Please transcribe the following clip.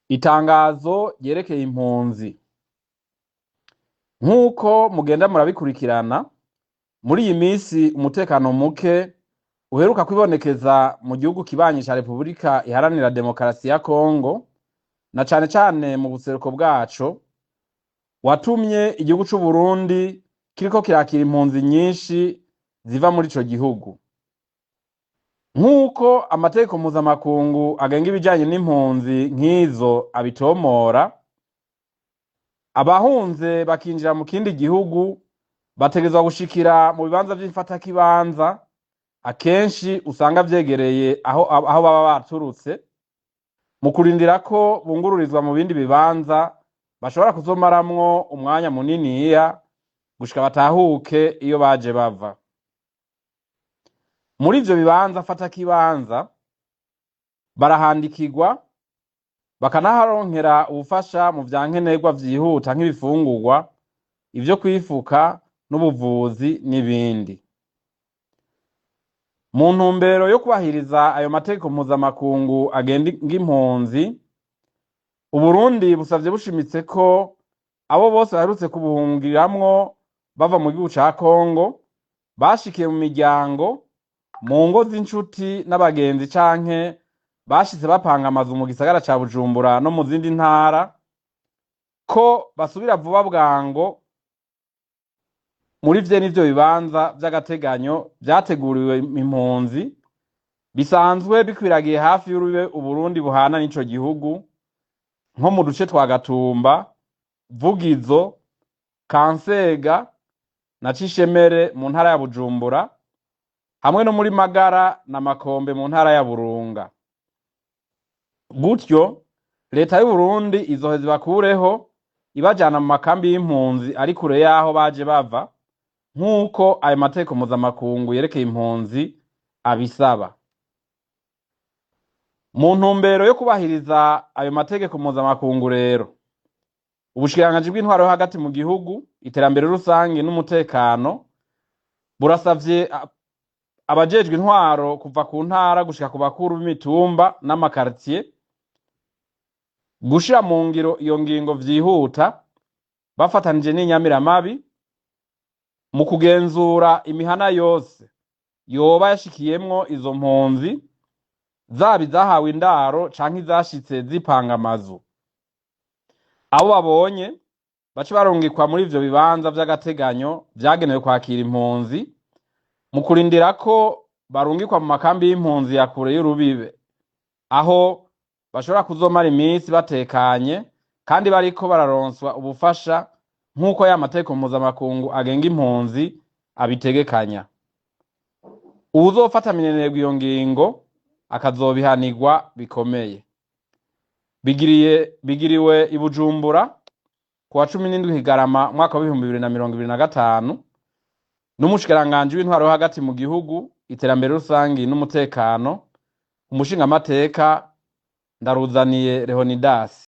Itangazo ryerekeye impunzi. Nk'uko mugenda murabikurikirana, muri iyi misi umutekano muke uheruka kwibonekeza mu gihugu kibanyi ca Repubulika Iharanira Demokarasi ya Kongo, na cane cane mu buseruko bwaco, watumye igihugu c'Uburundi kiriko kirakira impunzi nyinshi ziva muri ico gihugu. Nk'uko amategeko mpuzamakungu agenga ibijanye n'impunzi nk'izo abitomora, abahunze bakinjira mu kindi gihugu bategerezwa gushikira mu bibanza vy'imfatakibanza, akenshi usanga vyegereye aho baba baturutse, mu kurindira ko bungururizwa mu bindi bibanza bashobora kuzomaramwo umwanya muniniya gushika batahuke iyo baje bava. Muri ivyo bibanza mfatakibanza barahandikirwa, bakanaharonkera ubufasha mu vya nkenerwa vyihuta nk'ibifungurwa, ivyo kwifuka n'ubuvuzi n'ibindi. Mu ntumbero yo kubahiriza ayo mategeko mpuzamakungu agenga impunzi, Uburundi busavye bushimitse ko abo bose baherutse kubuhungiramwo bava mu gihugu ca Kongo bashikiye mu miryango, mu ngo z'incuti n'abagenzi canke bashitse bapanga amazu mu gisagara ca Bujumbura no mu zindi ntara, ko basubira vuba bwango muri vyene ivyo bibanza vy'agateganyo vyateguriwe impunzi, bisanzwe bikwiragiye hafi y'urubibe Uburundi buhana n'ico gihugu, nko mu duce twa Gatumba, Vugizo, Kansega na Cishemere mu ntara ya Bujumbura, hamwe no muri Magara na Makombe mu ntara ya Burunga. Gutyo leta y'Uburundi izoheza ibakureho ibajana mu makambi y'impunzi ari kure y'aho baje bava, nk'uko ayo mategeko mpuzamakungu yerekeye impunzi abisaba. Mu ntumbero yo kubahiriza ayo mategeko mpuzamakungu rero, ubushikiranganji bw'intwaro yo hagati mu gihugu, iterambere rusangi n'umutekano burasavye abajejwe intwaro kuva ku ntara gushika ku bakuru b'imitumba n'amakartier gushira mu ngiro iyo ngingo vyihuta, bafatanije n'inyamiramabi mu kugenzura imihana yose yoba yashikiyemwo izo mpunzi, zaba izahawe indaro canke izashitse zipanga amazu. Abo babonye bace barungikwa muri ivyo bibanza vy'agateganyo vyagenewe kwakira impunzi, mu kurindira ko barungikwa mu makambi y'impunzi ya kure y'urubibe, aho bashobora kuzomara iminsi batekanye kandi bariko bararonswa ubufasha nk'uko ya mategeko mpuzamakungu agenga impunzi abitegekanya. Uwuzofata minenegwa iyo ngingo akazobihanirwa bikomeye. Bigiriwe i Bujumbura kuwa 17 Kigarama umwaka wa 2025 n'umushikiranganji w'intwaro yo hagati mu gihugu, iterambere rusangi n'umutekano, umushingamateka Ndaruzaniye Leonidas.